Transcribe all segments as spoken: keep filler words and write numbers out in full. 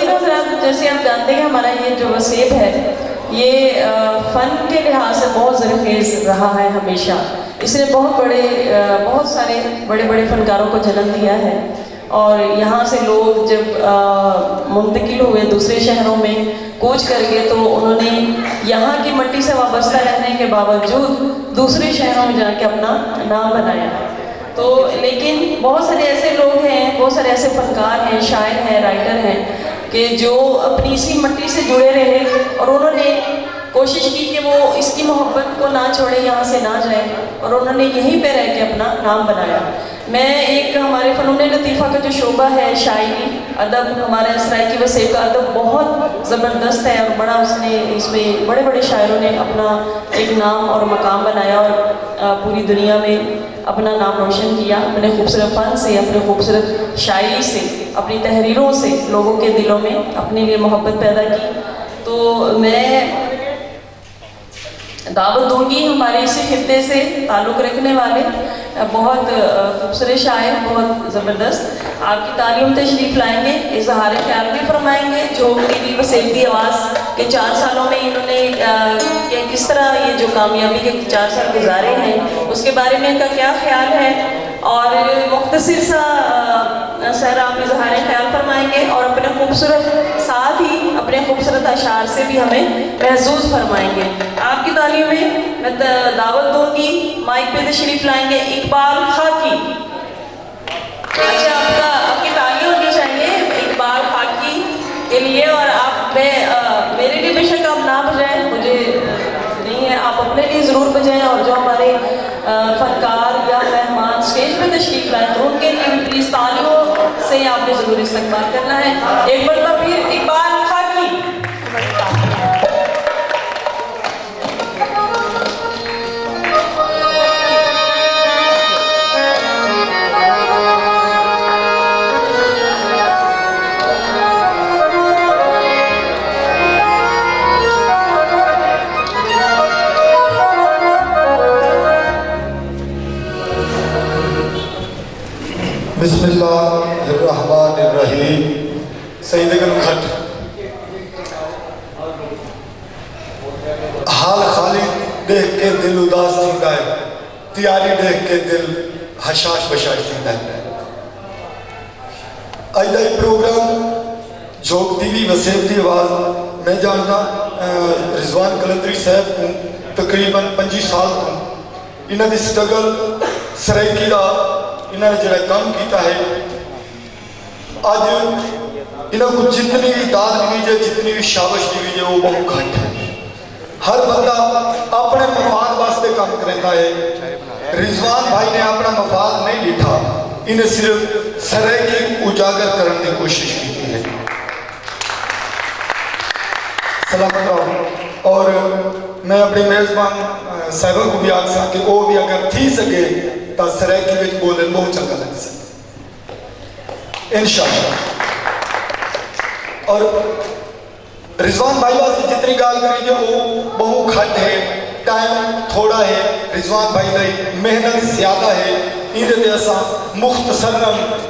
حضرات، جیسے آپ جانتے ہیں، ہمارا یہ جو وسیب ہے، یہ فن کے لحاظ سے بہت زرخیز رہا ہے ہمیشہ۔ اس نے بہت بڑے بہت سارے بڑے بڑے فنکاروں کو جنم دیا ہے، اور یہاں سے لوگ جب منتقل ہوئے دوسرے شہروں میں، کوچ کر گئے، تو انہوں نے یہاں کی مٹی سے وابستہ رہنے کے باوجود دوسرے شہروں میں جا کے اپنا نام بنایا۔ تو لیکن بہت سارے ایسے لوگ ہیں، بہت سارے ایسے فنکار ہیں، شاعر ہیں، رائٹر ہیں، کہ جو اپنی اسی مٹی سے جڑے رہے، اور انہوں نے کوشش کی کہ وہ اس کی محبت کو نہ چھوڑے، یہاں سے نہ جائے، اور انہوں نے یہیں پہ رہ کے اپنا نام بنایا۔ میں ایک، ہمارے فنون لطیفہ کا جو شعبہ ہے، شاعری، ادب، ہمارا سرائیکی وسیب کا ادب بہت زبردست ہے، اور بڑا اس نے، اس میں بڑے بڑے شاعروں نے اپنا ایک نام اور مقام بنایا، اور پوری دنیا میں اپنا نام روشن کیا، اپنے خوبصورت فن سے، اپنے خوبصورت شاعری سے، اپنی تحریروں سے لوگوں کے دلوں میں اپنے لیے محبت پیدا کی۔ تو میں دعوت دوں گی ہمارے اسی خطے سے تعلق رکھنے والے بہت خوبصورت شاعر، بہت زبردست، آپ کی تالیوں میں تشریف لائیں گے، اظہار خیال بھی فرمائیں گے۔ جو ٹی وی وسیب دی آواز کے چار سالوں میں انہوں نے کہ کس طرح یہ جو کامیابی کے چار سال گزارے ہیں، اس کے بارے میں ان کا کیا خیال ہے، اور مختصر سا سر آپ اظہار خیال فرمائیں گے اور اپنے خوبصورت ساتھ ہی اپنے خوبصورت اشعار سے بھی ہمیں محظوظ فرمائیں گے۔ آپ کی تالیوں میں میں دعوت دوں گی، مائیک پہ تشریف لائیں گے اقبال خاکی۔ اچھا، آپ کا، آپ کی تالی ہونی چاہیے اقبال خاکی کے لیے۔ اور آپ میں میرے لیے بے شک آپ نہ بجائیں، مجھے نہیں ہے، آپ اپنے لیے ضرور بجائیں۔ اور جو ہمارے فنکار یا مہمان اسٹیج پہ تشریف لائے تو ان کے لیے بھی پلیز تالیوں سے آپ نے ضرور استقبال کرنا ہے۔ ایک مرتبہ پھر اقبال خاکی۔ بسم اللہ الرحمن الرحیم۔ سیدے کنوں کھٹ۔ حال خالی ݙیکھ کے دل اداس تھیندا ہے، تیاری ݙیکھ کے دل حشاش بشاش تھیندا ہے۔ اڄ دا اے پروگرام جھوک ٹی وی وسیب دی آواز، میں ڄاݨداں رضوان قلندری صاحب کوں تقریباً پنجی سال توں، انہاں دی سٹرگل، سرائیکی دا انہاں نے جیڑھا کم کیتا ہے، اڄ انہاں کوں جتنی وی داد ݙیویجے، جتنی وی شابش ݙیویجے، او ٻہوں گھٹ ہے۔ ہر بندہ اپݨے مفاد واسطے کم کریندا ہے۔ رضوان بھائی نے اپݨا مفاد نہیں ݙٹھا، انہیں صرف سرائیکی کوں اجاگر کرݨ دی کوشش کیتی ہے۔ سلامت رہو۔ اور میں اپݨی میزبان صاحبہ کوں وی آکھساں کہ او وی اگر تھی سڳے تاں سرائیکی وچ ٻولن، ٻہوں چنڳا لڳسی۔ انشاءاللہ۔ اور رضوان بھائی واسطے جتنی ڳالھ کریجے او ٻہوں گھٹ ہے، ٹائم تھوڑا ہے۔ رضوان بھائی دی محنت زیادہ ہے، ایندے تے اساں مختصراً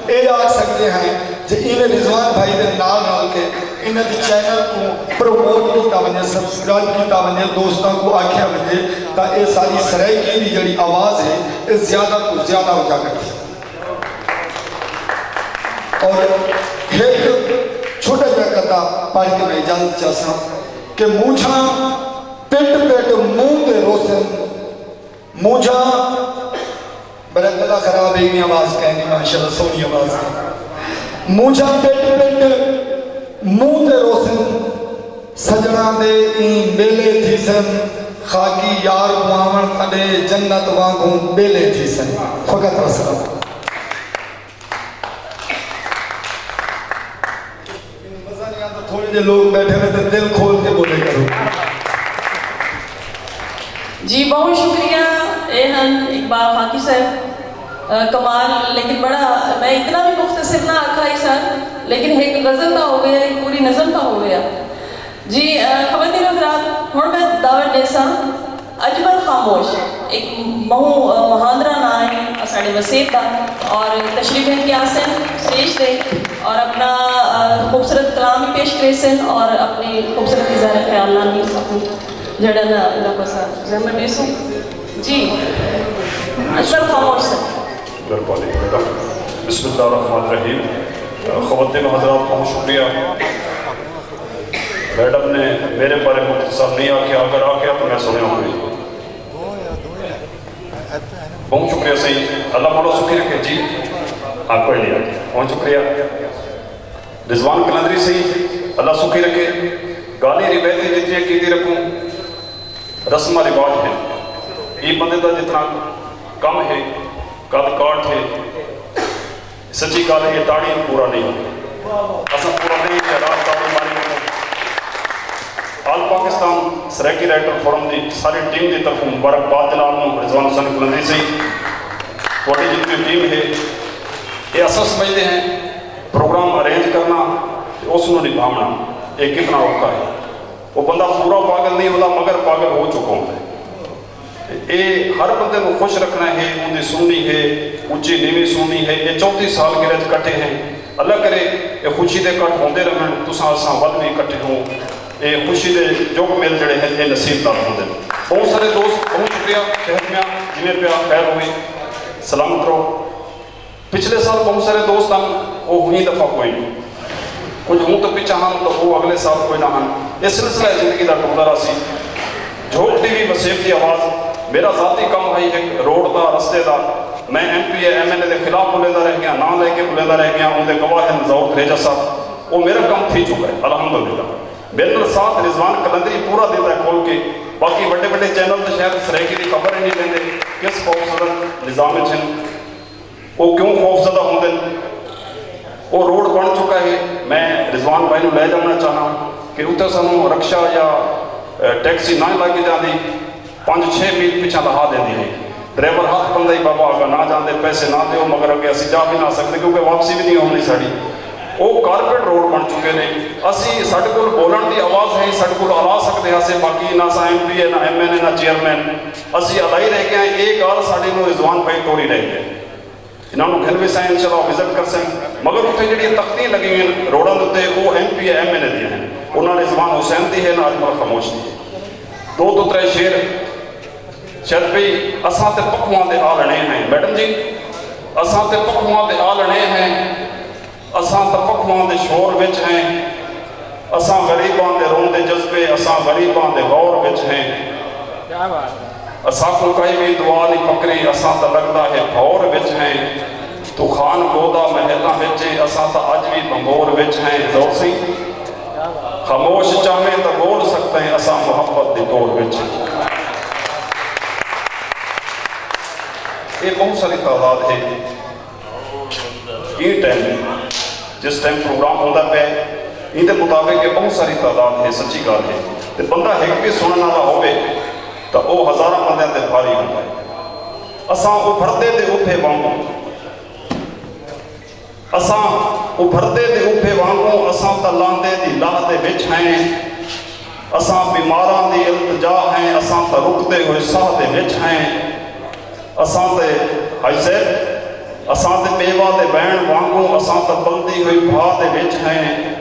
اے آکھ سڳدے ہیں جو ایویں رضوان بھائی دے نال رل کے انہاں دی چینل کوں پروموٹ کیتا ونڄے، سبسکرائب کیتا ونڄے، دوستاں کوں آکھیا ونڄے تاں اے ساݙی سرائیکی دی جیڑھی آواز ہے اے زیادہ توں زیادہ اجاگر تھے۔ اور ہک چھوٹا جیہا قطعہ پڑھ کے میں اجازت چاہساں کہ مونجھاں پٹ پٹ منہ تے روسن، مونجھاں، میݙا گلا خراب ہے، ایویں آواز کائنی، ماشاءاللہ سوہݨی آواز ہے۔ مونجھاں پٹ پٹ منہ تے روسن، سڄݨاں دے ایں میلے تھیسن، خاکی یار کوں آوݨ تݙے جنت وانگوں ٻیلے تھیسن۔ فقط وسلام۔ مزہ نہیں آندا، تھوڑے جے لوگ بیٹھے ہوئے تے دل کھول کے بولے کرو۔ جی، بہت شکریہ۔ اے ہن اقبال خاکی صاحب۔ آ، کمال، لیکن بڑا، میں اتنا بھی مختصر نہ آکھا ہی سر، لیکن ایک غزل دا ہو گیا، ایک پوری نظم دا ہو گیا۔ جی، آ، خواتین حضرات، ہن میں دعوت ݙیساں اجمل خاموش، ایک مہوں مہاندرا ناں ہے اساڈے وسیب دا، اور تشریف گھن کے آسن اسٹیج تے اور اپنا خوبصورت کلام بھی پیش کریسن اور اپنے خوبصورت اظہار خیال نال بھی سب جڑا نا لوگوں سا زحمت دیسوں۔ جی، اجمل خاموش سر۔ مہربانی میڈم۔ بسم اللہ الرحمن الرحیم۔ خواتین و حضرات، بہت شکریہ۔ میڈم نے میرے بارے مختصر نہیں آکھیا، اگر آکھیا تو میں سنیا ہوئی۔ بہت شکریہ سائیں، اللہ مولا سکھی رکھے جی۔ ہاں، کوئی نہیں، بہت شکریہ۔ رضوان قلندری سائیں، اللہ سکھی رکھے۔ گالیں روایتیں جتنیاں کیتی رکھوں، رسماں رواج ہن۔ ایں بندے دا جتنا کم ہے، قد کاٹھ ہے، سچی گالھ ہے، تاڑی پورا نہیں ہوندا۔ اساں پورا نہیں کیتا، راز تاڑی ماری۔ آل پاکستان سرائیکی رائٹر فورم دی ساری ٹیم دی طرفوں مبارکباد جناب نوں۔ رضوان حسین قلندری سائیں، تہاڈی جتنی ٹیم ہے، اے اساں سمجھدے ہیں پروگرام ارینج کرنا تے اس نوں نبھاونا اے کتنا اوکھا ہے۔ او بندہ پورا پاگل نہیں ہوندا، مگر پاگل ہو چکا ہوندا ہے۔ تے اے ہر بندے نوں خوش رکھنا ہے، اوندی سننی ہے، اچی نیوی سننی ہے۔ اے چوتھی سالگرہ اچ کٹھے ہیں، اللہ کرے اے خوشی دے کٹ ہوندے رہن، تساں اساں ول وی کٹھے ہوں۔ اے خوشی دے جوک میل جڑے ہن، اے نصیب نال ہوندے۔ بہت سارے دوست، بہت شکریہ۔ صحت میاں، جیویں پیا، خیر ہوویں، سلامت رہو۔ پچھلے سال بہت سارے دوست ہن، او ہنی دفعہ کوئی نہیں۔ کجھ ہوں تاں پچھاں ہن تاں او اگلے سال کوئی نہ ہن۔ اے سلسلہ زندگی دا ٹردا رہسی۔ جھوک ٹی وی وسیب دی آواز، میرا ذاتی کم ہئی ہک روڈ دا، رستے دا۔ میں ایم پی اے، ایم این اے دے خلاف بولیندا رہ گیاں، ناں لے کے بولیندا رہ گیاں، اوندے گواہ ہن ظہور دھریجہ صاحب۔ او میرا کم تھی چکا ہے الحمدللہ۔ میرے نال ساتھ رضوان قلندری پورا ݙیندا ہے کھل کے۔ باقی وݙے وݙے چینل تے شاید سرائیکی دی خبر ہی نہیں لیندے، کس خوفزدہ نظام اچ ہن۔ او کیوں خوفزدہ ہوندن؟ او روڈ بݨ چکا ہے۔ میں رضوان بھائی نوں لے جاوݨا چاہنا کہ اتھے سانوں رکشہ یا ٹیکسی نہ لڳ جاندی، پنج چھ میل پچھاں لہا ݙیندی ہئی۔ ڈرائیور ہتھ پندا ہئی، بابا اڳاں نہ جاندے، پیسے نہ ݙیو، مگر اڳے اسی جا وی نہ سڳدے کیونکہ واپسی وی نہیں ہونی ساݙی۔ او کارپیٹ روڈ بݨ چکے نے۔ اسی، ساݙے کول بولݨ دی آواز ہئی، ساݙے کول الا سڳدے ہاسے، باقی نہ اساں ایم پی اے، نہ ایم این اے، نہ چیئرمین، اسی الائی رہ گئے ہیں۔ اے ڳالھ ساݙی نوں رضوان بھائی ٹوری رہ گئے۔ انہاں نوں گھن ویساں، انشاءاللہ وزٹ کرسن، مگر اتھے جیڑھیاں تختیاں لڳی ہوئین روڈاں دے اتے، او ایم پی اے، ایم این اے دیاں ہن۔ او نہ رضوان حسین دی ہے، نہ اجمل خاموش دی ہے۔ دو توں ترے شعر۔ شاید بھئی، اساں تے پکھواں دے آلݨے ہیں میڈم جی، اساں تے پکھواں دے آلݨے ہیں، اساں تاں پکھواں دے شور وچ ہیں۔ اساں غریباں دے روندے جذبے، اساں غریباں دے غور وچ ہیں۔ اساکوں کئی وی دعا نی پکری، اساں تاں لڳدا ہے بھور وچ ہیں۔ توں خان گودا محلاں وچ ہیں، اساں تاں اڄ وی بھنبور وچ ہیں۔ ظہور سئیں، خاموش چاہویں تاں بول سڳدیں، اساں محبت دی ٹور وچ ہیں۔ اے ٻہوں ساری تعداد ہے۔ ایں ٹائم جس ٹائم پروگرام ہوندا پئے، ایندے مطابق کہ ٻہوں ساری تعداد ہے، سچی ڳالھ ہے۔ تے بندہ ہک وی سݨݨ آلا ہووے تاں او ہزاراں بندیاں تے بھاری ہوندا ہے۔ اساں ابھردے دے ابھے وانگوں، اساں ابھردے دے ابھے وانگوں، اساں تاں لاندے دی لاہ دے وچ ہیں۔ اساں بیماراں دی التجا ہیں، اساں تاں رکدے ہوئے ساہ دے وچ ہیں۔ اساں تے حاجی صاحب، اساں تے میوہ دے ویݨ وانگوں، اساں تاں بلدی ہوئی بھا دے وچ ہیں۔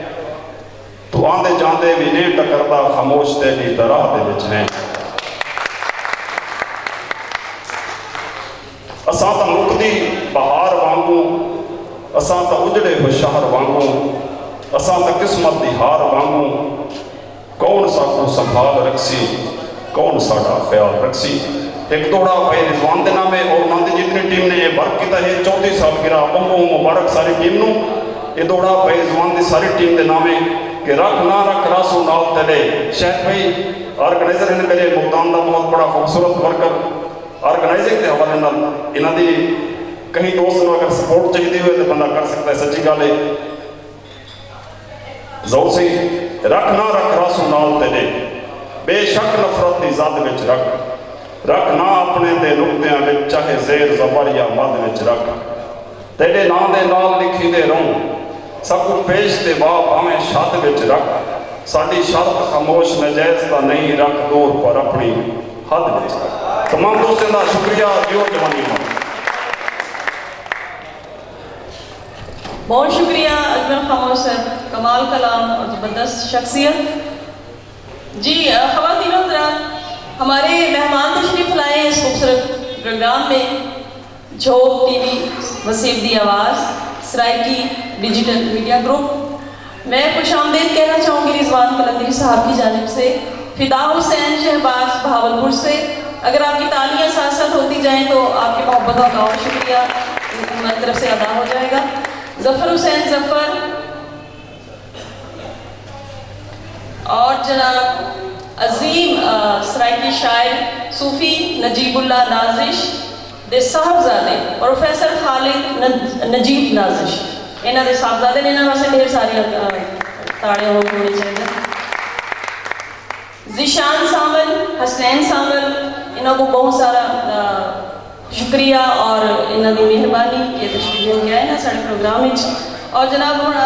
توں آندے جاندے وی نیں ٹکردا، خاموش تیݙی تاں راہ دے وچ ہیں۔ اساں تاں مکدی بہار وانگوں، اساں تاں اجڑے ہوئے شہر وانگوں، اساں تاں قسمت دی ہار وانگوں۔ کون ساکوں سنبھال رکھسی، کون ساڈا خیال رکھسی۔ ہک دوہڑا بھائی رضوان دے نام ہے اور انہاں دی جتنی ٹیم نے اے ورک کیتا ہے، چوتھی سالگرہ، ٻہوں ٻہوں مبارک ساری ٹیم نوں۔ اے دوہڑا بھائی رضوان دی ساری ٹیم دے نام ہے کہ رکھ نہ رکھ راسوں نال تیݙے۔ شاہد بھائی آرگنائزر ہن میرے، ملتان دا بہت بڑا خوبصورت ورکر، آرگنائزنگ دے حوالے نال انہاں دی کہیں دوست نوں اگر سپورٹ چاہیدی ہوئے تے بندہ کر سڳدا ہے، سچی ڳالھ ہے۔ ظہور سئیں، رکھ نہ رکھ راسوں نال تیݙے، بے شک نفرت دی زد وچ رکھ، رکھ نہ اپݨے دے نقطیاں وچ، چاہے زیر زبر یا مد وچ رکھ۔ تیݙے ناں دے نال لکھیندے رہوں، ساکوں پیش تے وا بھانویں شد وچ رکھ، ساݙی شرط خاموش نجائز تاں نئیں، رکھ دور پر اپݨی حد وچ۔ تمام دوستیں دا شکریہ، جیو جوانی مار۔ بہت شکریہ اجمل خاموش سر، کمال کلام اور زبردست شخصیت۔ جی خواتین و حضرات، ہمارے مہمان تشریف لائے ہیں اس خوبصورت پروگرام میں۔ جھوک ٹی وی، وسیب دی آواز، سرائیکی ڈیجیٹل میڈیا گروپ۔ میں خوش آمدید کہنا چاہوں گی رضوان قلندری صاحب کی جانب سے، فدا حسین شہباز بہاولپور سے۔ اگر آپ کی تالیاں ساتھ ساتھ ہوتی جائیں تو آپ کی محبتوں کا اور شکریہ ہماری طرف سے ادا ہو جائے گا۔ ظفر حسین ظفر، اور جناب عظیم سرائیکی شاعر صوفی نجیب اللہ نازش دے صاحبزادے پروفیسر خالد نجیب نازش، انہاں دے صاحبزادے نے، انہاں واسطے ڈھیر ساری تاڑیاں ہونی چاہیے۔ ذیشان سانول، حسنین سانول، انہاں کو بہت سارا شکریہ اور انہاں دی مہربانی کہ تشریف گھن کے آئے نا ساڈے پروگرام وچ۔ اور جناب ہن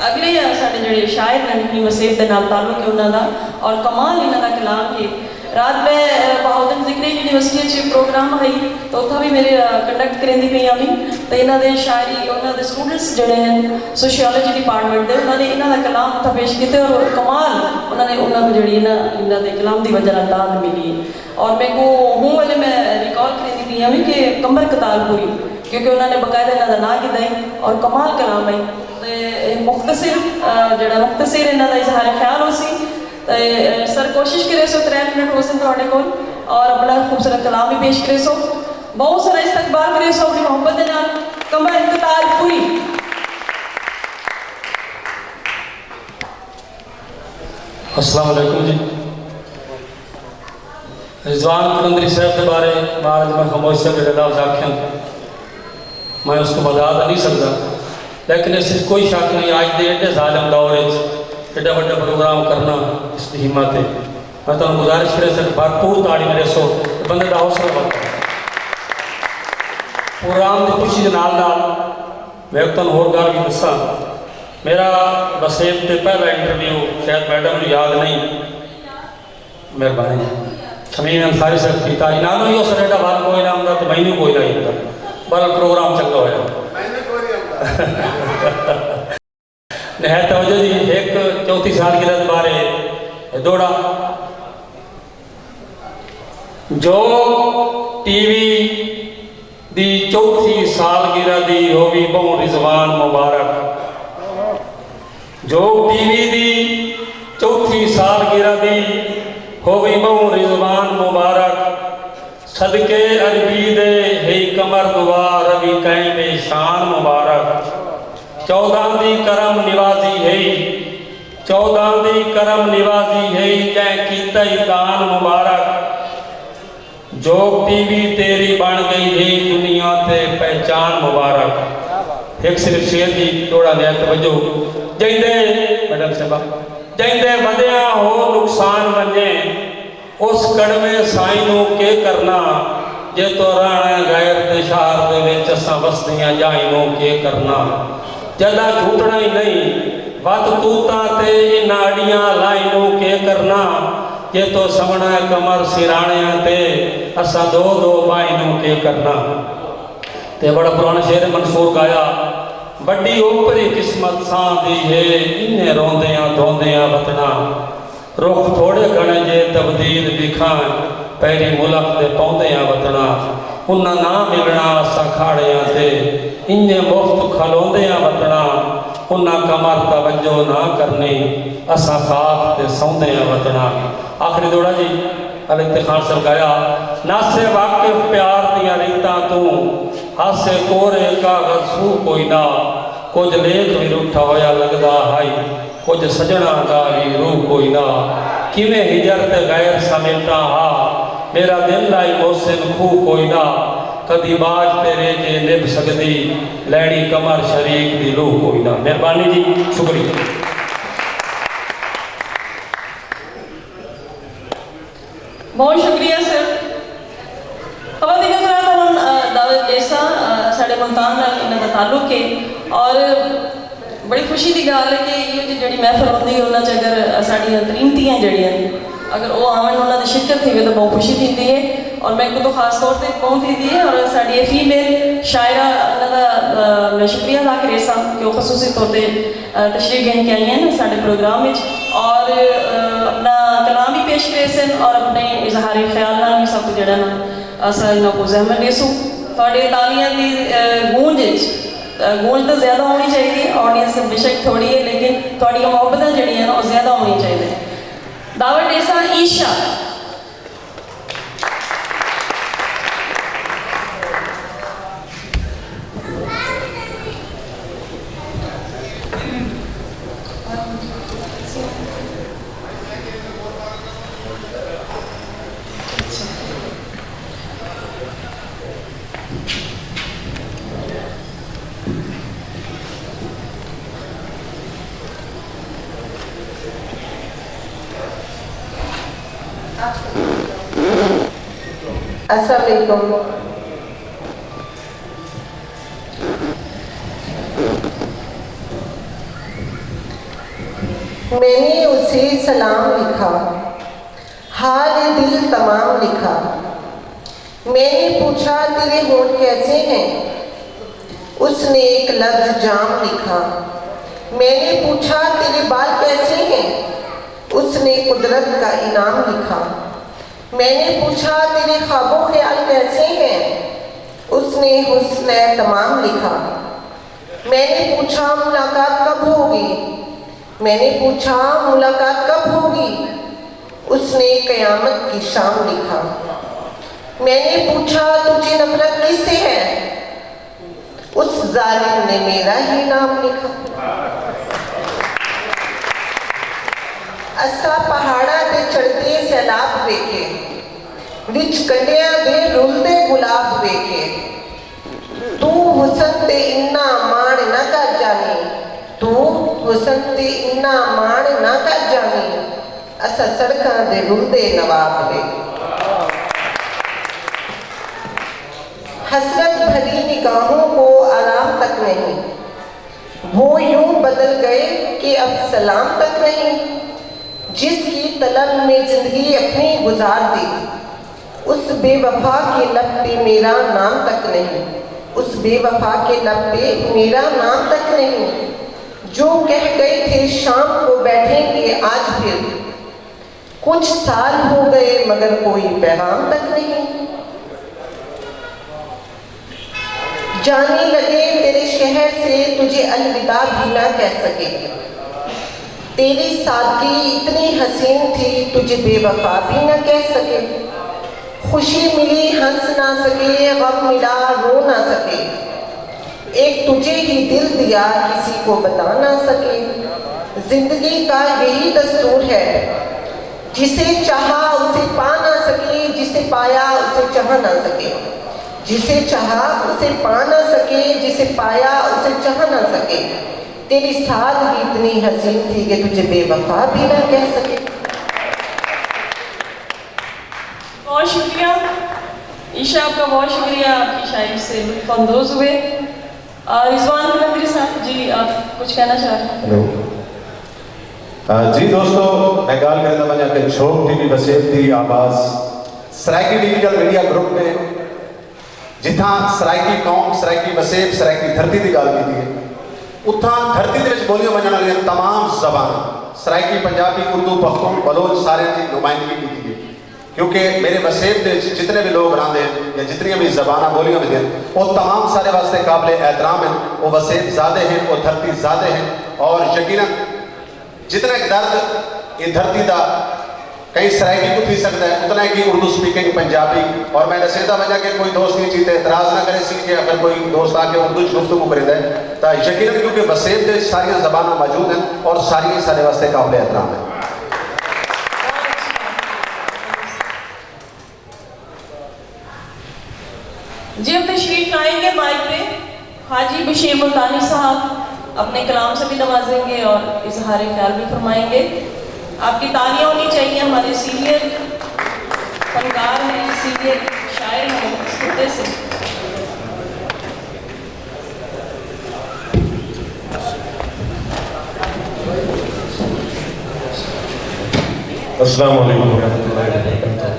اگلے ساڈے جڑے شاعر ہیں، ہی وسیب دے نال تعلق ہے انہاں دا، اور کمال انہاں دا کلام ہے۔ رات میں بہاؤالدین ذکری یونیورسٹی اچ پروگرام ہئی تو اتھا بھی میرے کنڈکٹ کریندی پئی آمی، تو انہاں دے شاعری انہاں دے اسٹوڈنٹس جڑے ہیں سوشیالوجی ڈپارٹمنٹ دے، انہاں نے انہاں دا کلام اتھا پیش کیتے اور کمال انہاں نے انہاں کو جڑی نا انہاں دے کلام دی وجہ نال داد ملی ہے۔ اور میکوں ہوں ویلے میں ریکال کریندی پئی ہاں کہ قمر کتال پوری، کیونکہ انہاں نے باقاعدہ انہاں دا ناں گھدا ہئی اور کمال کلام ہئی۔ تے مختصر جڑا مختصر انہاں دا اظہار خیال ہو سی۔ تے سر کوشش کرے سو ترے منٹ ہو سن تہاڈے کول اور اپنا خوبصورت کلام بھی پیش کرے سو۔ بہت سارا استقبال کرے سو اپنی محبت دے نال۔ قمر کتال پوری۔ السلام علیکم جی۔ رضوان قلندری صاحب دے بارے معالج میں خاموش صاحب جیڑھے لفظ آکھن میں اس کوں ودا تاں نی سڳدا، لیکن اس اچ کوئی شک نئیں اج دے ایڈے ظالم دور اچ ایڈا وݙا پروگرام کرݨا اس دی ہمت اے۔ میں تہاݙوں گزارش کریساں کہ بھرپور تاڑی مریسو تے بندے دا حوصلہ ودھدا۔ پروگرام دی خوشی دے نال نال میں تہاݙوں ہور ڳالھ وی ݙساں۔ میݙا وسیب تے پہلا انٹرویو شاید میڈم نوں یاد نئیں۔ مہربانی جی۔ شمیم انصاری صاحب کیتا انہاں نوں ہی اس ریڈا ول کوئی نہ ہوندا تے مینوں کوئی نہ ہوندا۔ بہرحال پروگرام چنگا ہویا۔ نہایت توجہ جی۔ ہک چوتھی سالگرہ دے بارے ڈوہڑا۔ جو ٹی وی دی چوتھی سالگرہ دی ہووی ٻہوں رضوان مبارک۔ جو ٹی وی دی چوتھی سالگرہ دی ہووی ٻہوں رضوان مبارک۔ صدقے عربی دے ہئی قمر دعا روی قائم شان مبارک۔ چوداں دی کرم نوازی ہئی چوداں دی کرم نوازی ہئی جئیں کیتئی دان مبارک۔ جھوک ٹی وی تیری بݨ ڳئی ہئی دنیا تے پہچان مبارک۔ ہک صرف شعر دی ݙوہڑا نہایت توجہ۔ جئیندے میڈم صاحبہ جئیندے ودیاں ہو نقصان ونڄے اس کڑوے سائیں نوں کے کرنا۔ جے توں رہݨا ہے غیر دے شہر دے وچ اساں وسدیاں ڄائیں نوں کے کرنا۔ جݙاں جھوٹݨا ہی نئیں وت توتاں تے انہاں اݙیاں لائیں نوں کے کرنا۔ جے توں سوݨا ہے قمر سراݨیاں تے اساں دو دو بائیں نوں کے کرنا۔ تے بڑا پراݨا شعر ہے منصور گایا۔ وݙی اوپری قسمت ساں دی ہے انہیں روندیاں دھوندیاں وتݨاں۔ رخ تھوڑے گھݨے جے تبدیل ݙکھاں پیری ملخ دے پوندیاں وتݨاں۔ انہاں نہ ملݨا اساں کھاڑیاں تے انجے مفت کھلوندیاں وتݨاں۔ انہاں قمر توجہ نہ کرنی اساں خاک تے سوندیاں وتݨاں۔ آخری ݙوہڑا جی۔ الاتخان صاحب گایا۔ ناسے واقف پیار دیاں ریتاں توں ہاسے کورے کاغذ سو کوئی نہ۔ کجھ لیکھ وی رٹھا ہویا لڳدا ہئی۔ کجھ سڄݨاں دا وی روح کوئی نہ۔ کیویں ہجر تے غیر سمیٹاں ہا میݙا دل آئی محسن کھوہ کوئی نہ۔ کدی ٻاجھ تے ریجھے نبھ سڳدی لیݨی قمر شریک دی لوہ کوئی نہ۔ مہربانی جی شکریہ۔ بہت شکریہ سر۔ خواتین حضرات ہن دعوت ڈیساں ساڈے ملتان نال انہاں دا تعلق ہے اور بڑی خوشی دی گال ہے کہ ایہو جی جڑی محفل ہوندی ہے انہاں چ اگر ساڈیاں ترین تیاں جڑیاں اگر او آون، انہاں دی شرکت تھیوے تاں بہوں خوشی تھیندی ہے، اور میکوں تاں خاص طور تے بہوں تھیندی ہے۔ اور ساڈی اے فیمیل شاعرہ، انہاں دا میں شکریہ ادا کریساں کہ او خصوصی طور تے تشریف گھن کے آئی ہیں ساڈے پروگرام وچ، اور اپنا کلام وی پیش کریسن اور اپنے اظہار خیال نال وی سب کوں جیڑھا نا اساں انہاں کوں زحمت ڈیسوں۔ تہاڈے تالیاں دی گونج وچ گونج تاں زیادہ ہونی چاہیدی ہے، آڈینس بے شک تھوڑی ہے، لیکن تہاڈیاں محبتاں جیڑھیاں نا او زیادہ ہونیاں چاہیدیاں۔ دعوت ڈیساں عیشا۔ السلام علیکم۔ میں نے اسے سلام لکھا، حال دل تمام لکھا۔ میں نے پوچھا، تیرے ہونٹ کیسے ہیں؟ اس نے ایک لفظ جام لکھا۔ میں نے پوچھا، تیرے بال کیسے ہیں؟ اس نے قدرت کا انعام لکھا۔ میں نے پوچھا، تیرے خواب و خیال کیسے ہیں؟ اس نے حسن تمام لکھا۔ میں نے پوچھا، ملاقات کب ہوگی؟ میں نے پوچھا، ملاقات کب ہوگی؟ اس نے قیامت کی شام لکھا۔ میں نے پوچھا، تجھے نفرت کس سے ہے؟ اس ظالم نے میرا ہی نام لکھا۔ اساں پہاڑاں تے چڑھدے سیلاب ویکھے، وچ کنڈیاں دے رلدے گلاب ویکھے۔ توں حسن تے انہاں ماݨ نہ کر جانی، توں حسن تے انہاں ماݨ نہ کر جانی، اساں سڑکاں دے رلدے نواب ویکھے۔ حسرت بھری نگاہوں کو آرام تک نہیں، وہ یوں بدل گئے کہ اب سلام تک نہیں۔ جس کی طلب میں زندگی اپنی گزار دی، اس بے وفا کے لب پہ میرا نام تک نہیں، اس بے وفا کے لب پہ میرا نام تک نہیں۔ جو کہہ گئے تھے شام کو بیٹھیں گے آج پھر، کچھ سال ہو گئے مگر کوئی پیغام تک نہیں۔ جانے لگے تیرے شہر سے، تجھے الوداع بھی نہ کہہ سکے۔ تیری سادگی اتنی حسین تھی، تجھے بے وفا بھی نہ کہہ سکے۔ خوشی ملی ہنس نہ سکے، غم ملا رو نہ سکے۔ ایک تجھے ہی دل دیا، کسی کو بتا نہ سکے۔ زندگی کا یہی دستور ہے، جسے چاہا اسے پا نہ سکے، جسے پایا اسے چاہ نہ سکے۔ جسے چاہا اسے پا نہ سکے، جسے پایا اسے چاہ نہ سکے۔ تیری سادگی اتنی حسین تھی کہ تجھے بے وفا بھی نہ کہہ سکے۔ بہت شکریہ عیشا، آپ کا بہت شکریہ، آپ کی شاعری سے لطف اندوز ہوئے۔ آ، رضوان قلندری صاحب جی، آپ کچھ کہنا چاہ رہے ہیں؟ ہیلو۔ آ، جی دوستو، میں ڳالھ کریندا ونڄاں کہ چھوک ٹی وی وسیب دی آواز سرائیکی ڈیجیٹل میڈیا گروپ نے جتھاں سرائیکی قوم، سرائیکی وسیب، سرائیکی دھرتی دی ڳالھ کیتی ہے، اتھاں دھرتی دے وچ ٻولیاں ونڄݨ والیاں تمام زباناں، سرائیکی، پنجابی، اردو، پختون، بلوچ، ساریاں دی نمائندگی کیتی ہے۔ کیونکہ میرے وسیب دے وچ جتنے بھی لوگ رہندے ہیں یا جتنیاں بھی زباناں ٻولیاں ویندیاں، وہ تمام سارے واسطے قابل احترام ہیں۔ وہ وسیب زادے ہیں، وہ دھرتی زادے ہیں، اور یقیناً جتنا ایک درد یہ دھرتی دا کہیں سرائیکی کو تھی سکتا ہے، اتنا ایک ہی اردو سپیکنگ پنجابی۔ اور میں ݙسیندا ونڄاں کہ کوئی دوست ایں چیز تے اعتراض نہ کریسی کہ اگر کوئی دوست آ کے اردو چ گفتگو کریندا ہے تاں یقیناً، کیونکہ وسیب دے وچ ساریاں زباناں موجود ہیں اور ساریاں ہی ساݙے واسطے قابل احترام ہیں۔ جی، اب تشریف لائیں گے مائیک پہ حاجی بشیر ملتانی صاحب، اپنے کلام سے بھی نوازیں گے اور اظہار خیال بھی فرمائیں گے۔ آپ کی تالیاں ہونی چاہیے، ہمارے سینئر فنکار ہیں، سینئر شاعر ہیں اس خطے سے۔ السلام علیکم ورحمۃ اللہ وبرکاتہ۔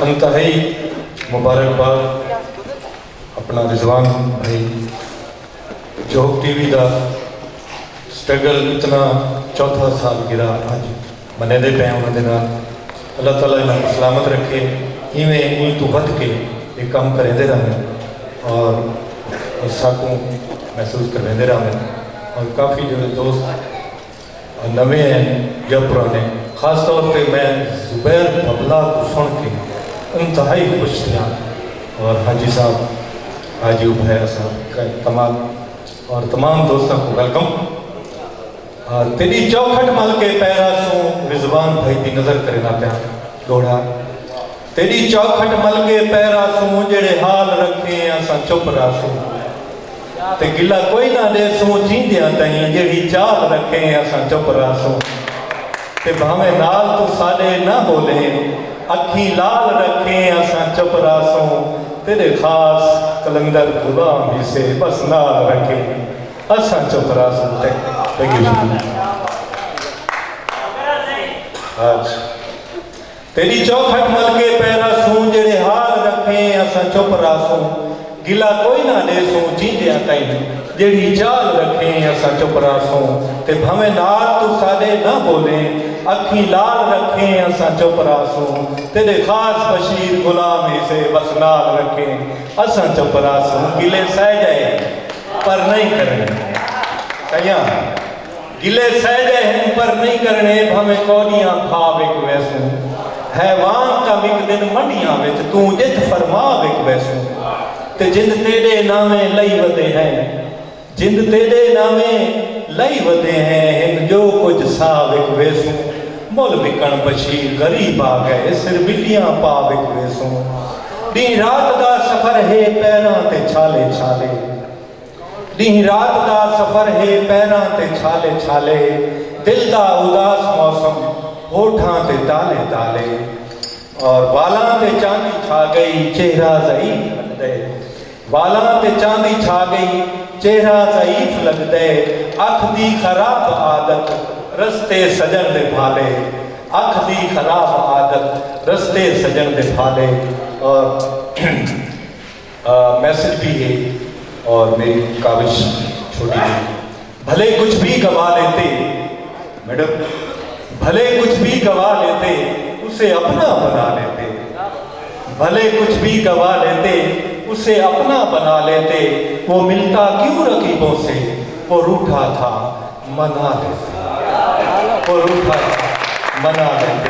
انتہائی مبارکباد اپݨا رضوان بھائی، جھوک ٹی وی دا سٹرگل اتنا، چوتھا سالگرہ اڄ منیندے پئے انہاں دے نال۔ اللہ تعالیٰ انہاں کوں سلامت رکھے، ایویں ایں توں ودھ کے اے کم کریندے رہون اور ساکوں محسوس کرویندے رہون۔ اور کافی جیڑھے دوست نویں ہن یا پرانے، خاص طور تے میں زبیر ببلا کوں سݨ کے انتہائی خوش تھیاں۔ اور حاجی صاحب، حاجی ابھیا صاحب، تمام اور تمام دوستاں کوں ویلکم۔ آ، تیݙی چوکھٹ مل کے پیرا سوں، رضوان بھائی دی نظر کریندا پیاں ݙوہڑا۔ تیݙی چوکھٹ مل کے پیرا سوں، جیڑھے حال رکھیں اساں چپ رہسوں۔ تے گلہ کوئی نہ ݙیسوں جیندیاں تئیں، جیڑھی چال رکھیں اساں چپ رہسوں۔ تے بھانویں نال توں ساݙے نہ ٻولیں، اکھیں لال رکھیں اساں چپ رہسوں۔ تیݙے خاص قلندر غلام ہیسے بس نال رکھیں۔ اساں چپ رہسوں تے، تے گشتی۔ اچھا۔ تیݙی چوکھٹ مل کے پیرا سوں، جیڑھے حال رکھیں اساں چپ رہسوں۔ گلہ کوئی نہ ݙیسوں جیندیاں تئیں، جیڑھی چال رکھیں اساں چپ رہسوں۔ تے بھانویں نال توں ساݙے نہ ٻولیں، اکھیں لال رکھیں اساں چپ رہسوں۔ تیݙے خاص بشیر غلام ہیسے بس نال رکھیں، اساں چپ رہسوں۔ گلے سہہ ڳئے پر نئیں کرݨے۔ کئیاں گلے سہہ ڳئے ہن پر نئیں کرݨے، بھانویں کوݙیاں کھا وک ویسوں۔ حیوان تاں وکدن منڈیاں وچ، توں جتھ فرما وک ویسوں۔ تے جند تیݙے ناویں لئی ودے ہیں، جند تیݙے ناویں لئی ودے ہیں، ہن جو کجھ ساہ وک ویسوں۔ مل وکݨ بشیر غریب آ ڳئے، سر ٻلیاں پا وک ویسوں۔ ݙینہہ رات دا سفر ہے پیراں تے چھالے چھالے، ݙینہہ رات دا سفر ہے پیراں تے چھالے چھالے، دل دا اداس موسم ہوٹھاں تے تالے تالے۔ اور والاں تے چاندی چھا ڳئی، چہرہ ضعیف لڳدے۔ والاں تے چاندی چھا ڳئی، چہرہ ضعیف لڳدے۔ اکھ دی خراب عادت، رستے سڄݨ دے بھالے۔ اکھ دی خراب عادت، رستے سڄݨ دے بھالے۔ اور آ، میسج بھی ہے اور میری کاوش چھوٹی ہے۔ بھلے کچھ بھی گوا لیتے، میڈم، بھلے کچھ بھی گوا لیتے، اسے اپنا بنا لیتے۔ بھلے کچھ بھی گوا لیتے، اسے اپنا بنا لیتے۔ وہ ملتا کیوں رقیبوں سے، وہ روٹھا تھا، منا لیتے۔ وہ روٹھا تھا، منا لیتے۔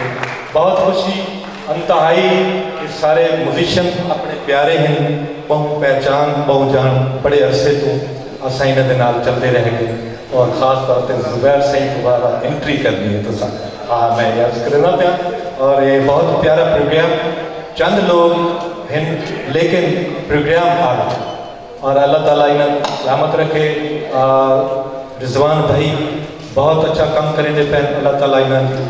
بہت خوشی انتہائی کہ سارے میوزیشن اپݨے پیارے ہن، ٻہوں پہچان، ٻہوں ڄاݨ، بڑے عرصے توں اساں انہاں دے نال چلدے رہ ڳئے، اور خاص طور تے زبیر سئیں دوبارہ انٹری کرݨی ہے تساں، آ میں عرض کریندا پیاں۔ اور اے بہت پیارا پروگرام، چند لوگ ہن لیکن پروگرام آ ڳئے۔ اور اللہ تعالیٰ انہاں کوں سلامت رکھے۔ آ، رضوان بھائی بہت اچھا کم کریندے پئن، اللہ تعالیٰ انہاں دی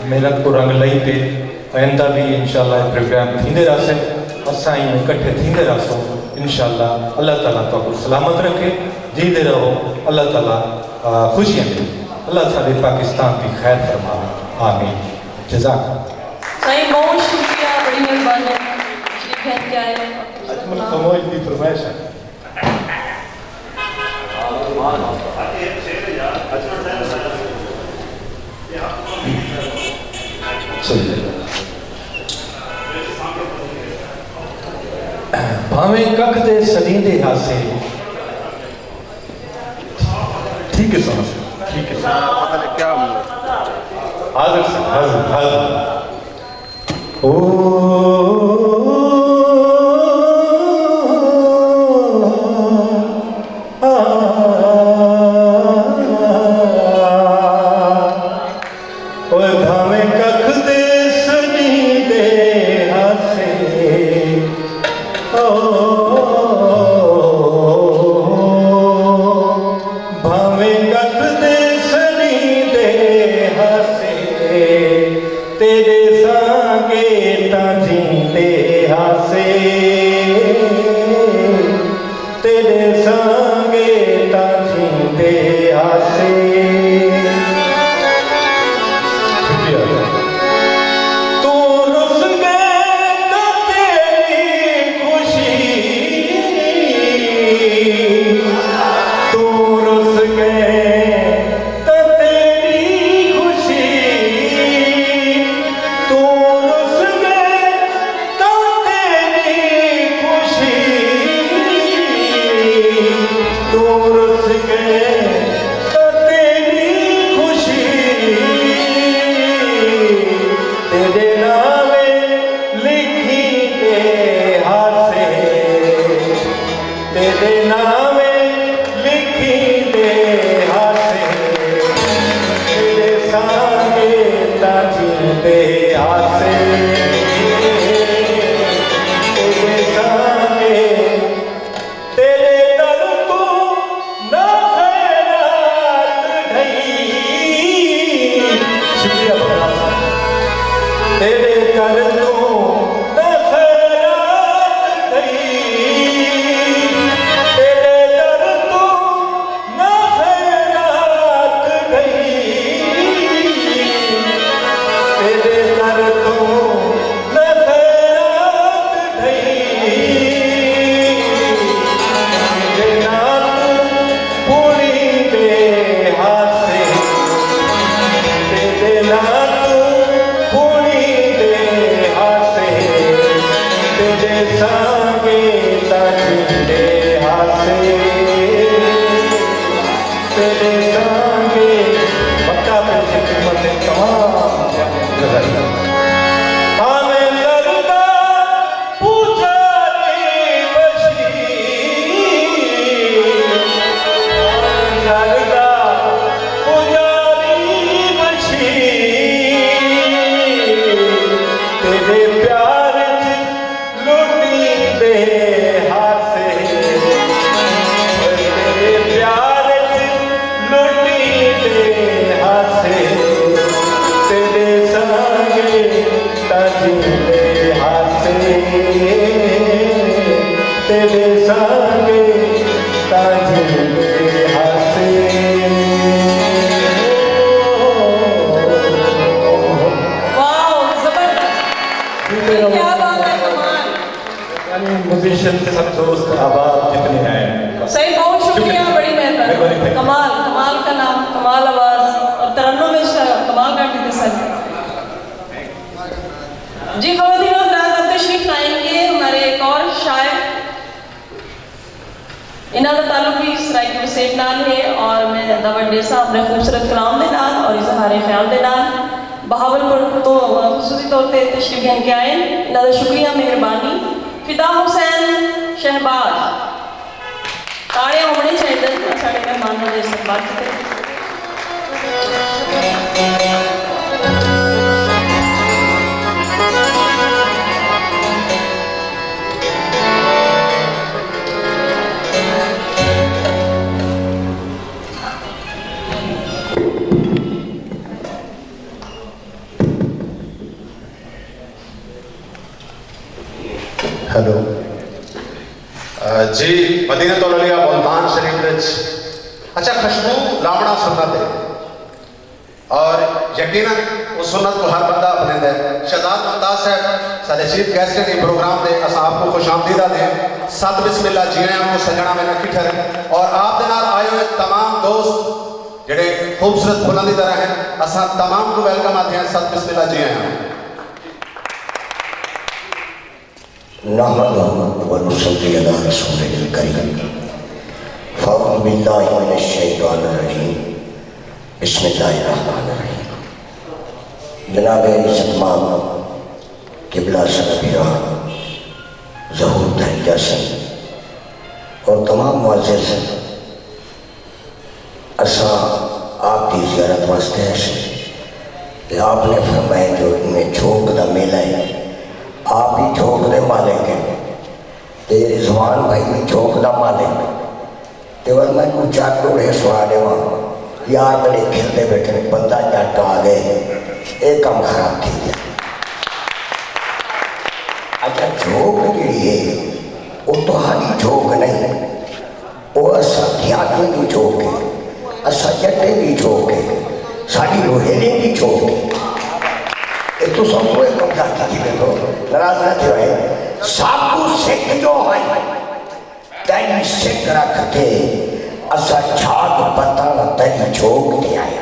محنت کوں رنگ لئی پئے۔ آئندہ بھی انشاءاللہ اے پروگرام تھیندے رہسن، اساں ایویں اکٹھے تھیندے رہسوں انشاءاللہ۔ اللہ تعالیٰ تہاکوں سلامت رکھے، جیندے رہو، اللہ تعالیٰ، آ، خوشیاں ݙے، اللہ ساݙے پاکستان دی خیر فرماوے، آمین۔ جزاک اللہ۔ سائیں، بہت شکریہ، بڑی مہربانی۔ تشریف گھن کے آئے۔ اجمل خموش دی فرمائش ہے۔ بھاویں ککھ دے سݙیندے ہاسے۔ ٹھیک ہے سر، ٹھیک ہے سر۔ پتہ نہیں کیا ہوا۔ حاضر سر، حاضر، حاضر۔ او، آ، آ، آ۔ اوئے بھاویں ککھ دے سݙیندے ہاسے، او، بھاویں ککھ دے سݙیندے ہاسے، تیݙے سانگے تاں تیݙے ناویں لکھیندے ہاسے، تیݙے ناویں لکھیندے ہاسے، تیݙے سانگے تاں جیندے ہاسے، تیݙے سانگے تیݙے در توں نہ خیرات ڈھئی۔ شکریہ بندہ صاحب۔ تیݙے در توں نہ خیرات ڈھئی۔ تیݙے در توں نہ خیرات ڈھئی۔ تیݙے در توں نہ خیرات ڈھئی، تیݙے ناں توں پوݨی دے ہاسے، تیݙے ناں توں پوݨی دے ہاسے، تیݙے سانگے تاں جیندے ہاسے۔ تیݙے سانگے مکہ پئے خدمت تمام غزل۔ آمیں زردہ پوجاری بشیر، آمیں زردہ پوجاری بشیر، تیݙے پیار اچ لٹیندے ہاسے، تیݙے پیار اچ لٹیندے ہاسے، تیݙے سانگے تاں جیندے ہاسے، تیݙے سانگے تاں جیندے ہاسے۔ واہ، زبردست۔ کیا بات ہے، کمال۔ یعنی میوزیشن، سب دوست احباب جتنے ہیں۔ سائیں، بہت شکریہ، شکریہ۔ بڑی مہربانی۔ مہربانی۔ کمال، کمال کا نام، کمال آواز اور ترنم میں اس کا کمال کر دیتے سر۔ جی، خواتین و حضرات، اب تشریف لائیں گے ہمارے ایک اور شاعر۔ انہاں دا تعلق بھی سرائیکی وسیب نال ہے اور میں دعوت ݙیساں اپݨے خوبصورت کلام دے نال اور اظہار خیال دے نال۔ بہاول پور تو خصوصی طور تے تشریف گھن کے آئے، انہاں دا شکریہ، مہربانی۔ فدا حسین شہباز، تاڑے ہووݨے چاہیدن ساݙے مہماناں دے استقبال کیتے۔ ہیلو۔ آ، جی، مدینۃ العلیہ ملتان شریف وچ، اچھا، خوشبو لاوݨا سنت ہے اور یقیناً اس سنت کو ہر بندہ اپنیندا ہے۔ شہزاد ممتاز صاحب ساݙے چیف گیسٹ ہیں پروگرام دے، اساں آپ کو خوش آمدید آہدے ہیں۔ ست بسم اللہ، جی آیاں کو سڄݨاں میݙا کٹھر اور آپ دے نال آئے ہوئے تمام دوست جڑے خوبصورت پھلاں دی طرح ہیں، اساں تمام کو ویلکم آہدے ہیں، ست بسم اللہ، جی آئے ہیں۔ نحمده ونصلي على رسوله الكريم۔ فأعوذ بالله من الشيطان الرجيم۔ بسم الله الرحمن الرحيم۔ جناب عزت مآب قبلہ سربراہ ظہور دھریجہ سئیں اور تمام معزز اساں آپ دی زیارت واسطے آئے سے تے آپ نے فرمایا جو میں جھوک دا میلہ ہے، آپ ہی جھوک دے مالک ہیں تے رضوان بھائی بھی جھوک دا مالک۔ تے ول میں کوں چار ٹوڑے سنا ݙیواں، یار میݙے کھلدے ٻیٹھن، بندہ ڄٹ آ ڳئے، اے کم خراب تھی ڳیا۔ اچھا، جھوک جیڑھی ہے، او تہاݙی جھوک نہیں، او اساں دیہاتیں دی جھوک ہے، اساں ڄٹیں دی جھوک ہے، ساݙی روہیلیں دی جھوک ہے۔ اے تساں اوہے کم کر کے ݙیندے ہو، ناراض نہ تھیوے۔ ساکوں سکھ جو ہئی، تیݙی سکھ رکھ تے اساں جھاگ پتاں تیݙی جھوک تے آئے۔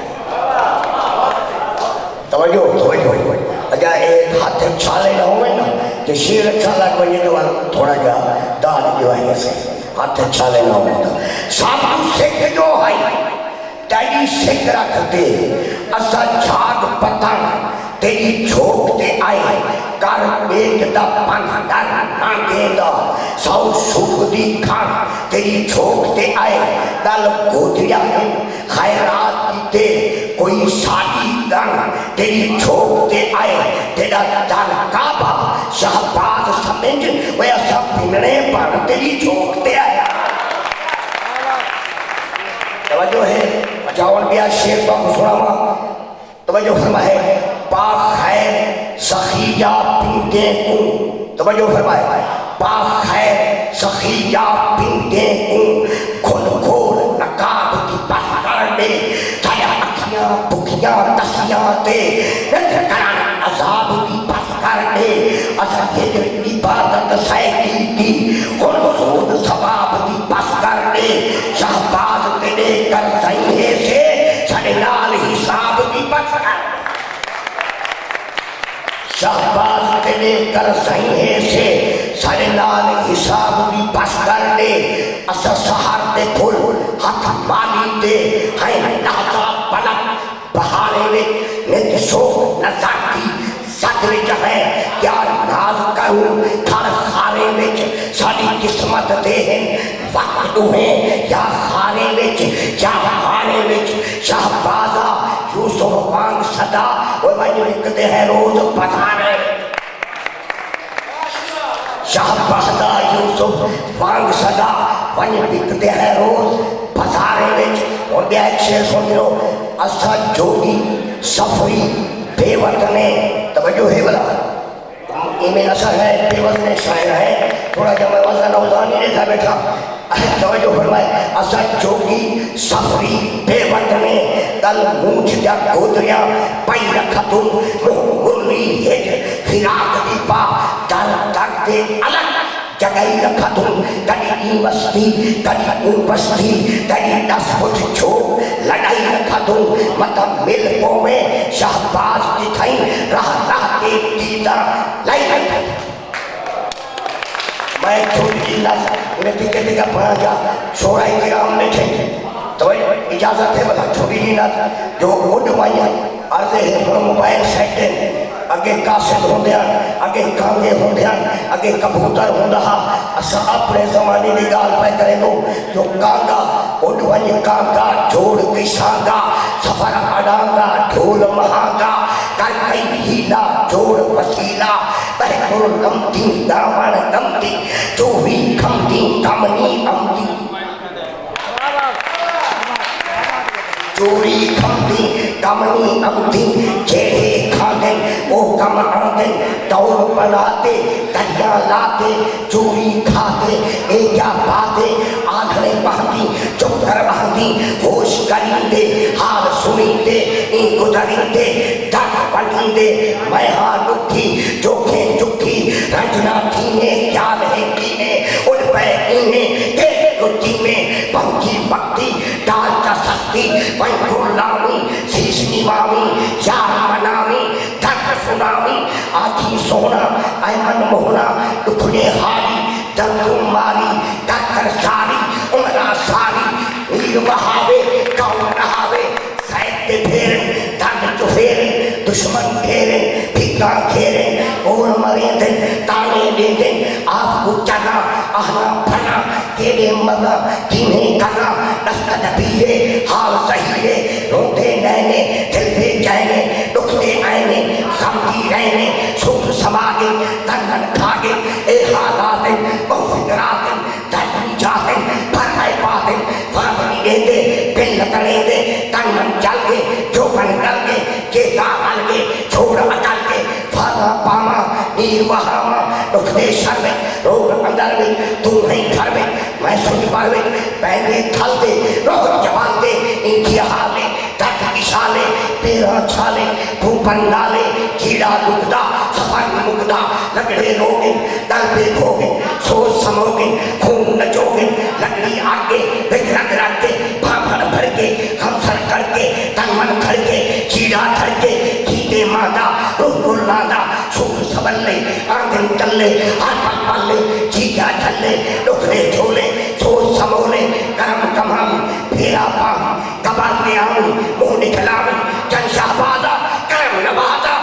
توجہ، توجہ۔ اجا اے ہتھ چھالے نہ ہوون نا، تے شیر اچھا لڳ ونڄے تے ول تھوڑا جا داد ݙیوائے سے۔ ہتھ چھالے نہ ہوون نا۔ ساکوں سکھ جو ہئی، تیݙی سکھ رکھ تے اساں جھاگ پتاں تیݙی جھوک تے آئے، کر ٻیٹ دا پندھ ݙر نہ ݙیندا۔ سو سوک دی کھݨ تیݙی جھوک تے آئے، ڳل گودڑیا ہن خیرات کیتے۔ کوئی ساݙی ڳݨ تیݙی جھوک تے آئے، تیݙا در کعبہ شہباز سمجھ، اوئے اساں پھنݨے بݨ تیݙی جھوک تے آئے۔ توجہ ہے، اچھا ہݨ ٻیا شعر تہاکوں سݨاواں۔ توجہ فرمائے، پا خیر سخی یا پنگیں کوں۔ توجہ فرمائے، پا خیر سخی یا پنگیں کوں، کھل کھول نقاب دی پس کر ݙے۔ ساݙیاں اکھیاں بکھیاں تسیاں تے، رجھ کرݨ عذاب دی پس کر ݙے۔ اساں ہجر عبادت سئے کیتی، ہݨ سود ثواب دی پس کر ݙے۔ شہباز تیݙے قرضئی ہیسے، ساݙے نال حساب دی پس کر۔ شہباز تیݙے قرضئی ہیسے، ساݙے نال حساب دی پس کر ݙے۔ اساں سحر دے پھل ہتھ مالی تے، ہیں لحظہ پلک بہاریں وچ، نت شوق نظر دی زد وچ ہیں۔ کیا ناز کروں تھݨ خاریں وچ، ساݙی قسمت دے ہن وقت ݙوہیں، یا خاریں وچ یا ہاریں وچ۔ شہبازا یوسف وانگ سدا، او ونڄ وکدے ہیں روز بازاریں وچ۔ شہبازا یوسف وانگ سدا، ونڄ وکدے ہیں روز بازاریں وچ۔ ہݨ ٻیا ہک شعر سݨ گھنو، اساں جوڳی سفری بے وطنیں۔ توجہ ہے بھلا؟ ایویں اساں ہیں، بے وزن شاعر ہیں، تھوڑا جیہا میں وزن اوزان ہی ݙیکھا ٻیٹھاں۔ توجہ فرمائے، اساں جوڳی سفری بے وطنیں، ڳل مونجھ دیاں گودریاں پائی رکھا توں، منہ ملی ہج فراق دی پا، در در تے الڳ جڳائی رکھا توں، کݙی ایں وستی، کݙی اوں وستی، کݙی ݙس پچھ جھوک لݙائی رکھا توں، متاں مل پوویں شہباز کتھائیں، راہ راہ تے دیداں لائی رکھا توں۔ میں چھوٹی جی نظم، انہیں تکے تکا پڑھاں جا، شعراء کرام ٻیٹھے، تو اجازت ہے بھلا چھوٹی جی نظم جو اݙ ونڄ۔ عرض ہے ہݨ موبائل سیٹ ہن، اڳے قاصد ہوندے ہن، اڳے کانگے ہوندے ہن، اڳے کبوتر ہوندا ہا۔ اساں اپݨے زمانے دی ڳالھ پئے کریندوں جو کانگا، اݙ ونڄ کانگا، جوڑ کئی سانگا، سفر اݙانگا، ڈھول مہانگا، کر کئی حیلہ، جوڑ وسیلہ، بہہ گھر لمدی، دامن گمدی، چوری کھمدی، کم نی امدی۔ چوری کھمدی، کم نی امدی، جیڑھے کھاندن، او کم آندن، دور بنا تے، دھریاں لا تے، چوری کھا تے، اے کیا بات ہے، آلھڑے پہندی، چکر بہندی، ہوش کریندے، حال سݨیندے، ایں گزریندے، ڈک ونڈیندے، میں ہاں ݙکھی، چوکھے چکھی، رنج نہ تھیویں، خیال ہے کیویں، اݙ پئے ایویں، کیک ݙو تیویں، پہنچی وقتی، ٹال چا سختی، ونڄ گھر لاویں، سیس نواویں، یار مناویں، درد سݨاویں، آکھیں سوہݨا، اے من موہݨا، ݙکھڑے ہاری، دردوں ماری، کر کر ساری، عمراں ساری، میر وہاوے، کون رہاوے، سائیک تے پھیرن، درد چفیرن، دشمن گھیرن، پھکاں گھیرن، ٻول مریندن، طعنے ݙیندن، آپ کوں چراں، آہناں بھراں، کیݙے مراں، کیویں کراں، دست دبیرے، حال ظہیرے، روندے نینے، دل بے چینے، ݙکھدے عینے، غم دی رہنے، سکھ سما ڳئے، تن من کھا ڳئے، اے حالات ہن، ٻہوں فکرات ہن، درد دی جات ہن، بھر آئے پات ہن، وانگ نی ݙیندے، بن لتڑیندے، تن من جل ڳئے، جو بن ڳل ڳئے، جے گاہ ول ڳئے، چھوڑ اکل ڳئے، وانگاں پاواں، نیر وہاواں، ݙکھ دے شر وچ، روگ اندر وچ، توں ہئیں گھر وچ، میں سنڄ بر وچ، پیندے تھل تے، روہ جبل تے، اینجھے حالے، درد کشالے، پیراں چھالے، بھونپن نالے، جیڑھا لکدا، سفر نی مکدا، لڳڑے روڳن، ڳل بے بھوڳن، سوز سموڳن، خون نچوڳن، لڳڑی اڳ اے، وچ رڳ رڳ اے، بھانبھڑ بھڑکے، غم سر کڑکے، تن من کھڑکے، جیڑھا دھڑکے، کیتے ماندا، روح گل لاندا، سکھ سولے، آندن چلے، ہر پل پلے، جیجھا جھلے، ݙکھ دے جھولے، سوز سمولے، کرم کماویں، پھیرا پاویں، قبر تے آویں، منہ ݙکھلاویں، جن شہبازا، کرم نوازا،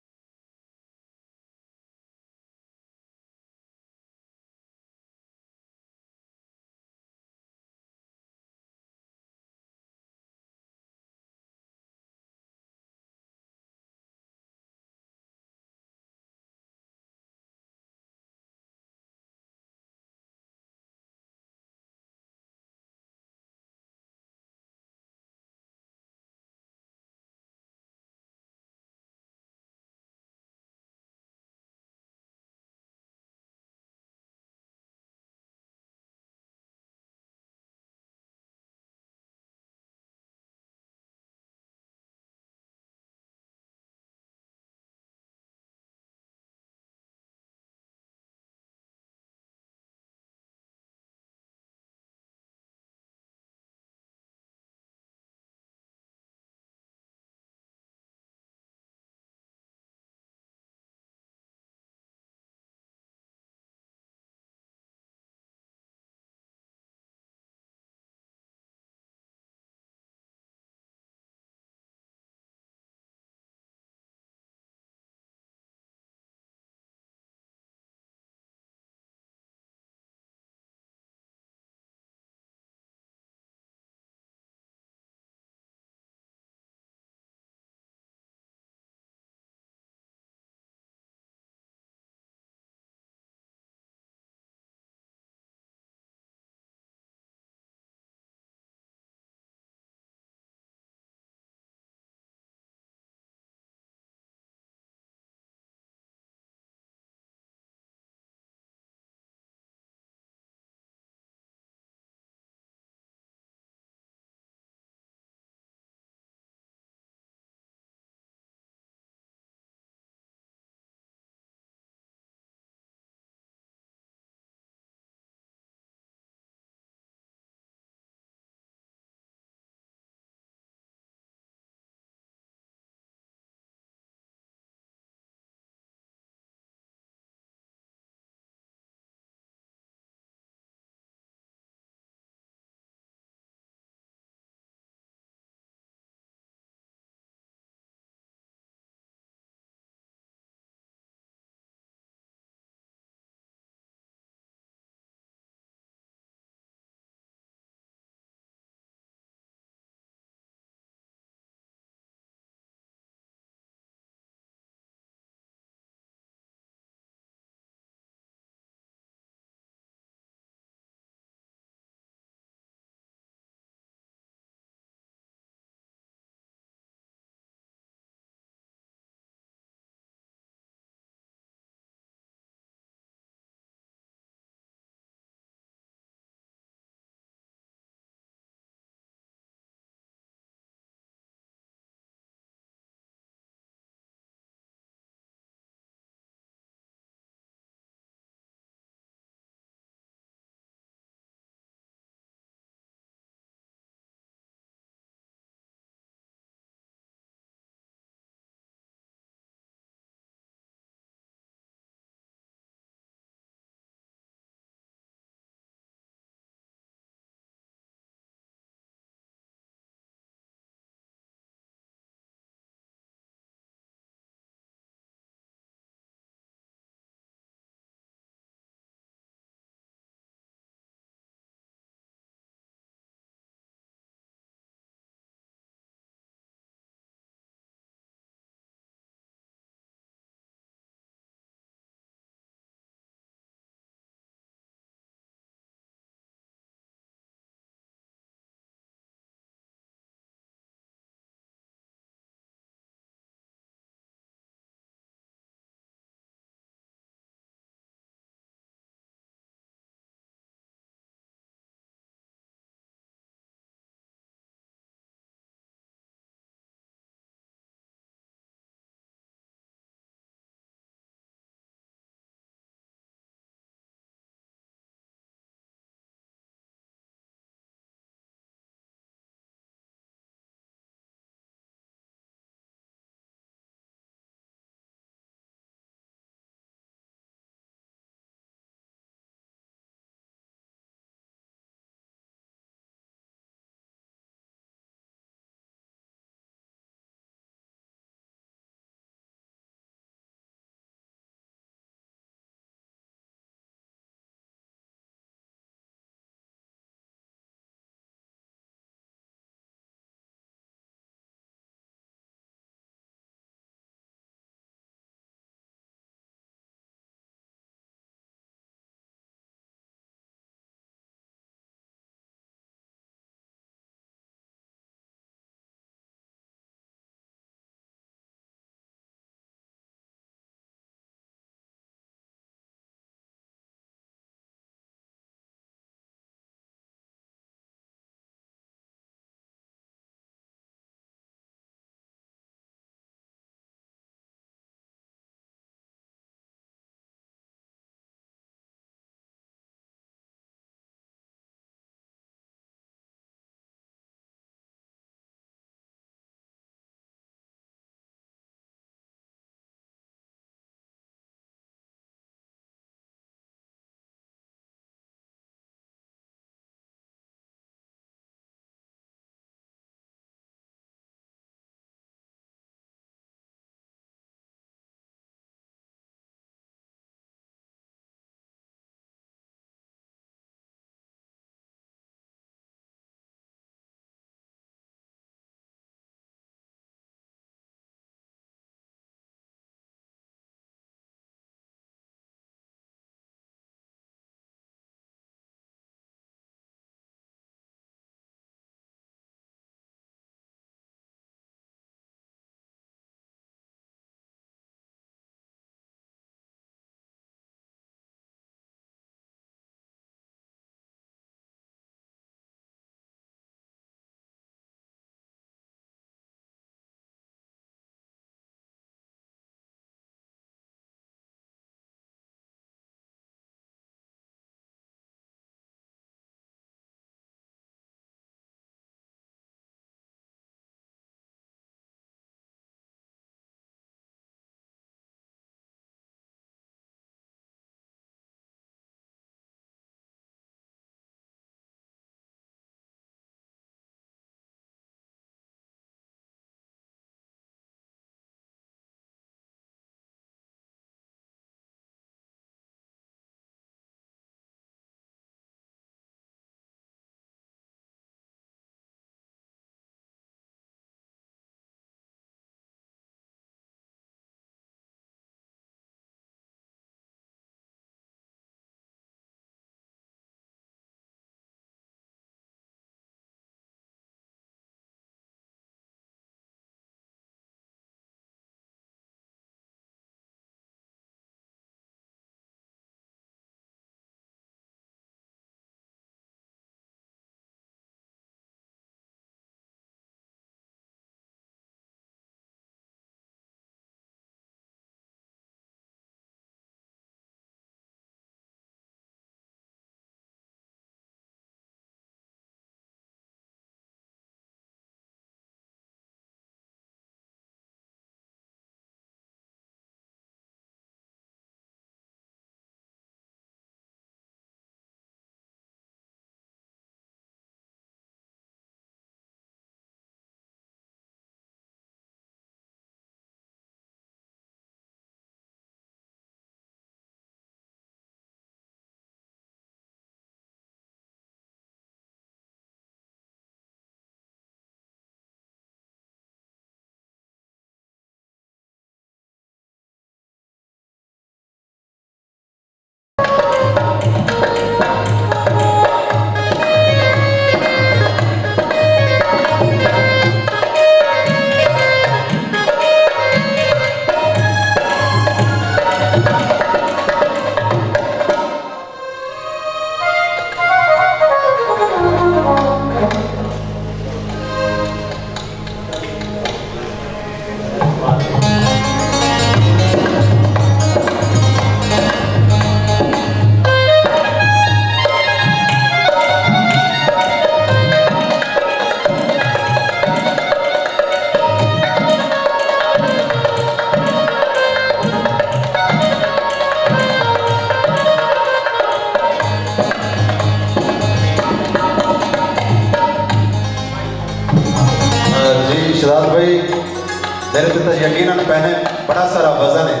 میرے تے یقیناً پہنے بڑا سارا وزن ہے۔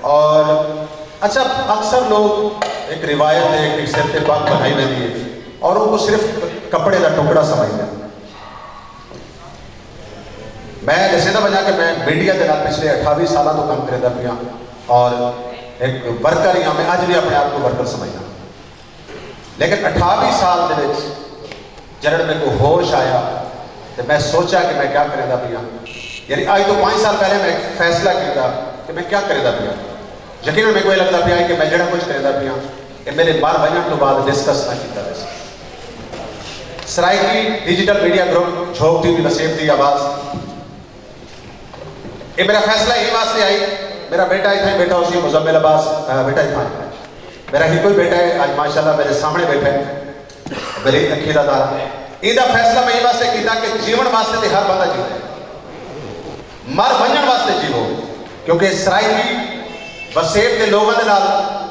اور اچھا، اکثر لوگ ایک روایت ہے کہ سر تے پگ بنائی ویندی ہے اور ان کو صرف کپڑے دا ٹکڑا سمجھتے ہیں۔ میں دسیندا ونجاں کہ میں میڈیا دے نال پچھلے اٹھاوی سالاں تو کم کریندا پیاں اور ایک ورکر ہی ہاں، میں اج بھی اپنے آپ کو ورکر سمجھدا ہاں۔ لیکن اٹھاوی سال دے وچ جݙݨ میکوں ہوش آیا تے میں سوچا کہ میں کیا کریندا پیاں۔ یعنی اج تو پنج سال پہلے میں ایک فیصلہ کیتا کہ میں کیا کریندا پیاں۔ یقیناً میکوں اے لڳدا پیا ہے کہ میں جیڑھا کجھ کریندا پیاں اے میرے مر ونڄݨ توں بعد ڈسکس نہ کیتا ویسی۔ سرائیکی ڈیجیٹل میڈیا گروپ جھوک ٹی وی وسیب دی آواز۔ اے میرا فیصلہ ایں واسطے ہئی، میرا بیٹا اتھاں ہی بیٹھا ہوسی، مزمل عباس، آ، بیٹا اتھاں۔ میرا ہکو ہی بیٹا ہے، اج ماشاءاللہ میرے سامݨے بیٹھا ہے، میری اکھیں دا تارا۔ ایندا فیصلہ میں ایں واسطے کیتا کہ جیوݨ واسطے تے ہر بندہ جیندا ہے، مر ونڄݨ واسطے جیوو، کیونکہ سرائیکی وسیب دے لوگاں دے نال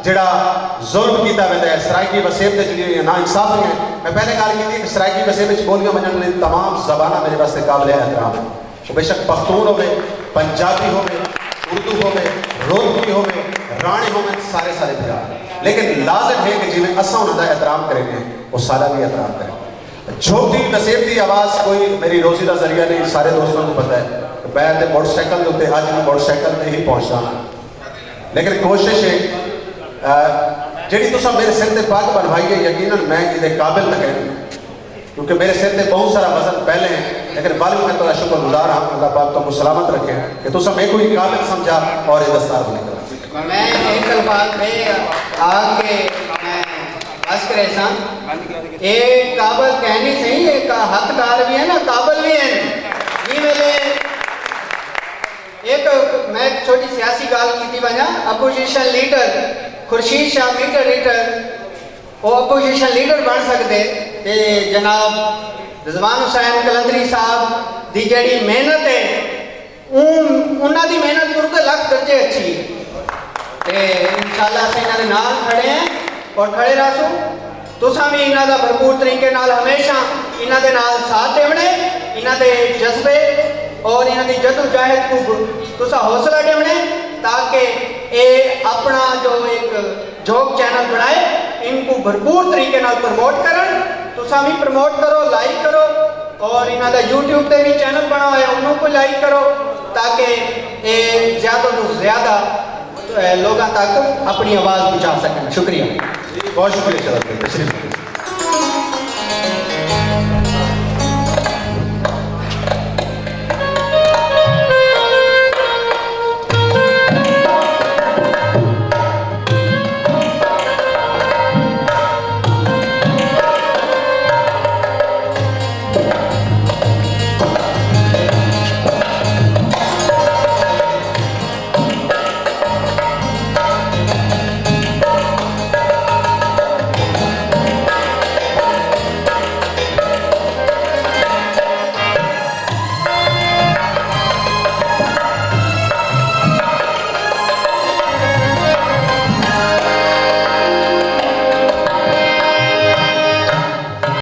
جیڑھا ظلم کیتا ویندا ہے، سرائیکی وسیب تے جیڑھی ناانصافی ہے، میں پہلے ڳالھ کیتی ہے کہ سرائیکی وسیب وچ ٻولیاں ونڄݨ والی تمام زباناں میرے واسطے قابل احترام ہے۔ او بیشک پختون ہووے، پنجابی ہووے، اردو ہووے، روہتکی ہووے، راݨے ہوون، سارے سارے بھرا۔ لیکن لازم ہے کہ جیویں اساں انہاں دا احترام کریندے ہیں، او ساݙا وی احترام کرن۔ جھوک ٹی وی وسیب دی آواز کوئی میری روزی دا ذریعہ نہیں، سارے دوستاں کوں پتہ ہے۔ میں تے موٹر سائیکل دے اتے اج وی موٹر سائیکل تے ہی پہنچدا ہاں۔ لیکن کوشش ہے، آ، جیڑھی تساں میرے سر تے پڳ بنوائی ہے، یقیناً میں ایندے قابل تک ہاں، کیونکہ میرے سر تے بہت سارا وزن پہلے ہے، لیکن ول وی میں تہاݙا شکر گزار ہاں، اللہ پاک تہاکوں سلامت رکھے کہ تساں میکوں ہی قابل سمجھا اور اے دستار بݨی کرا۔ میں ہک الفاظ ٻئے آکھ کے میں بس کریساں۔ اے قابل کہنی صحیح، اے کا-، حقدار وی ہے نا، قابل وی ہے۔ جیں ویلے ایک، میں ایک چھوٹی سیاسی ڳالھ کیتی ونڄاں، opposition leader Khurshid Shah meter reader, او اپوزیشن لیڈر بݨ سڳدے تے جناب رضوان حسین قلندری صاحب دی جیڑھی محنت ہے، اوں، انہاں دی محنت کر کے لکھ درجے اچھی ہے۔ تے انشاءاللہ اساں انہاں دے نال کھڑے ہیں اور کھڑے رہسوں۔ تساں وی انہاں دا بھرپور طریقے نال ہمیشہ انہاں دے نال ساتھ ݙیوݨے، انہاں دے جذبے اور انہاں دی جدوجہد کوں تساں حوصلہ ݙیوݨے، تاکہ اے اپݨا جو ایک جھوک چینل بݨائے، ان کوں بھرپور طریقے نال پروموٹ کرن۔ تساں وی پروموٹ کرو، لائک کرو، اور انہاں دا یوٹیوب تے وی چینل بݨا ہویا، انہاں کوں لائک کرو، تاکہ اے زیادہ توں زیادہ، اے، لوگاں تک اپݨی آواز پہنچا سڳن۔ شکریہ۔ جی، بہت شکریہ شرف بھائی، تشریف رکھیے۔